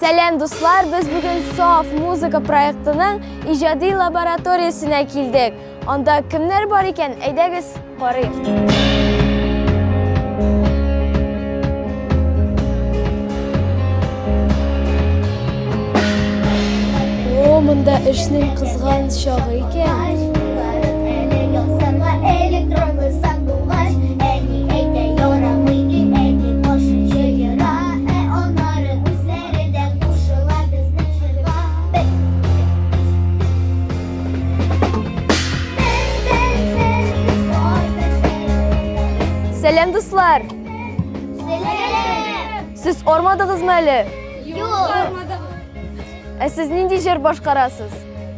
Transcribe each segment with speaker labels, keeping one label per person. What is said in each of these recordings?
Speaker 1: Сәлам, дуслар! Без бүген Саф музыка проектының иҗади лабораториясенә килдек. Анда кемнәр бар икән, әйдәгез, карыйк. О, монда эшнең кызган чагы икән. Сәлам, дуслар!
Speaker 2: Сәлам!
Speaker 1: Сез ормадыгызмы әле?
Speaker 2: Юк!
Speaker 1: Ә сез нинди җыр башкарасыз?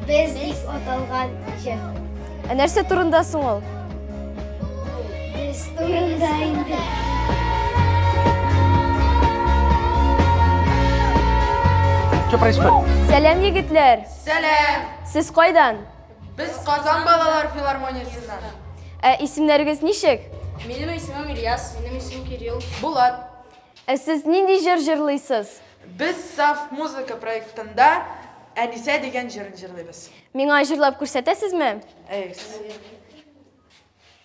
Speaker 2: Без дип аталган җыр.
Speaker 1: Ә нәрсә турында соң ул?
Speaker 2: Без турында инде.
Speaker 3: Что происходит?
Speaker 1: Сәлам, егетләр!
Speaker 4: Сәлам!
Speaker 1: Сез кайдан?
Speaker 4: Без Казан балалар филармониясеннән.
Speaker 1: Ә исемнәрегез ничек?
Speaker 5: Минем исемем Ильяс, минем исемем Кирилл.
Speaker 4: Булат.
Speaker 1: Ә сез нинди җыр җырлыйсыз?
Speaker 4: Без Саф музыка проектында Әнисә дигән җырын җырлыйбыз.
Speaker 1: Миңа җырлап күрсәтәсезме?
Speaker 4: Әйс.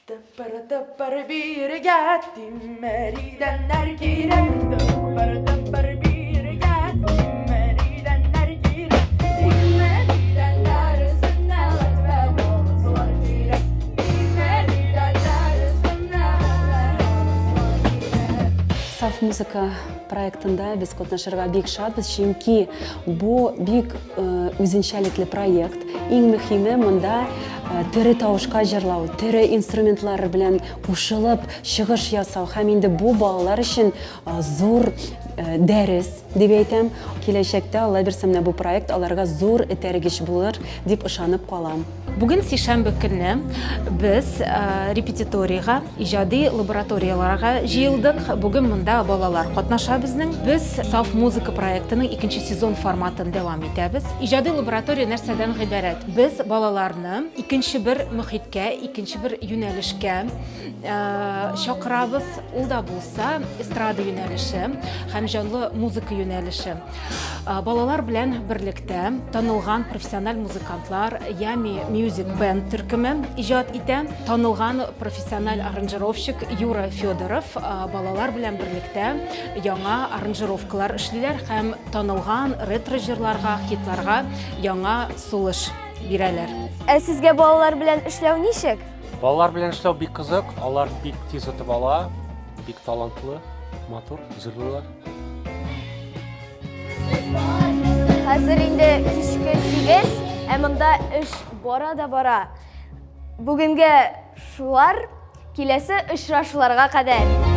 Speaker 4: Тыпыр-тыпыр биргә тимер идәннәр кирәк. Тыпыр-тыпыр биргә тимер идәннәр кирәк. Тимер идәннәр өстенә ләтвә болытлар кирәк. Тимер идәннәр өстенә ләтвә болытлар кирәк.
Speaker 6: Саф музыка проектында без катнашырга бик шатбыз, чөнки бу бик үзенчәлекле проект. Иң мөһиме монда тере тавышка җырлау, тере инструментлар белән кушылып чыгыш ясау һәм инде бу балалар өчен зур дәрес дип әйтәм. Киләчәктә, Алла бирсә, менә бу проект аларга зур этәргеч булыр дип ышанып калам.
Speaker 7: Бүген сишәмбе көнне без репетиторийга, иҗади лабораторияләргә җыелдык. Бүген монда балалар катнаша безнең. Без Саф музыка проектының икенче сезон форматын дәвам итәбез. Иҗади лаборатория нәрсәдән гыйбарәт? Без балаларны икенче бер мөхиткә, икенче бер юнәлешкә чакырабыз. Ул да булса эстрада юнәлеше һәм җанлы музыка юнәлеше. Балалар белән берлектә танылган профессиональ музыкантлар Yummy Music Band төркеме иҗат итә. Танылган профессиональ аранжировщик Юра Федоров балалар белән берлектә яңа аранжировкалар эшлиләр һәм танылган ретро җырларга, хитларга яңа сулыш бирәләр.
Speaker 1: Ә сезгә балалар белән эшләү ничек?
Speaker 3: Балалар белән эшләү бик кызык, алар бик тиз отып ала, бик талантлы, матур җырлыйлар.
Speaker 1: Хәзер инде кичке 8, ә монда эш бара да бара. Бүгенгә шулар, киләсе очрашуларга кадәр.